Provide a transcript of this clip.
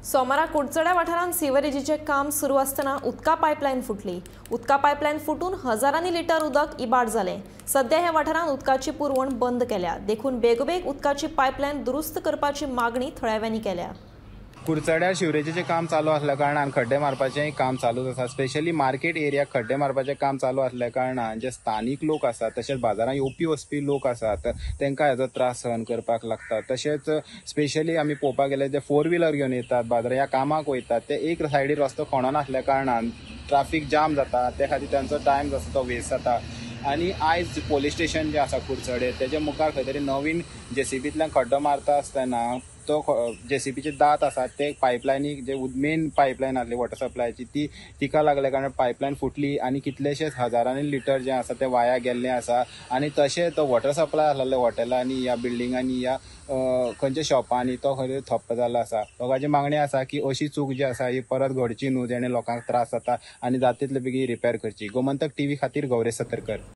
सोमारा कुडचड्या वाठारांत सिवरेजीचें काम सुरू आसतना उदका पायपलायन फुटली. उदका पायपलायन फुटून हजारांनी लिटर उदक इबाड जालें. सध्या ह्या वाठारांत उदकाची पुरवण बंद केल्या, देखून बेगोबेग उदकाची पायपलायन दुरुस्त करपाची मागणी थळाव्यांनी केल्या. कुडचड्यार शिवरेजीचें काम चालू आसल्या कारणान खड्डे मारपाचेंय काम चालूच आसा. स्पेशली मार्केट एरियाक खड्डे मारपाचें काम चालू आसल्या कारणान जे स्थानीक लोक आसात तशेंच बाजारांत येवपी वचपी लोक आसात तांकां हेजो त्रास सहन करपाक लागता. तशेंच स्पेशली आमी पळोवपाक गेल्यार जे फोर व्हिलर घेवन येतात बाजारांत ह्या कामाक वयतात ते एक सायडीर रस्तो खणोन आसल्या कारणान ट्राफीक जाम जाता, ते खातीर तांचो टायम जो आसा तो वेस्ट जाता. आनी आयज पोलीस स्टेशन जें आसा कुडचडे तेजे मुखार खंय तरी नवीन जेसीबींतल्यान खड्डो मारता आसतना तो जेसीबीचे दांत आसात ते पायपलायनीक जे मेन पायपलायन आसली वॉटर सप्लायची ती तिका लागल्या कारणान पायपलायन फुटली आनी कितलेशेच हजारांनी लिटर जे आसा ते वाया गेल्ले आसा. आनी तशें तो वॉटर सप्लाय आसलेलो हॉटेलांनी ह्या बिल्डिंगांनी ह्या खंयच्या शॉपांनी तो खंय ठप्प जाल्लो आसा. लोकांची मागणी आसा की अशी चूक जी आसा ही परत घडची न्हू, जेणे लोकांक त्रास जाता आनी जाता तितले बेगीन रिपेर करची. गोमंतक टीव्ही खातीर गौरेश सतरकर.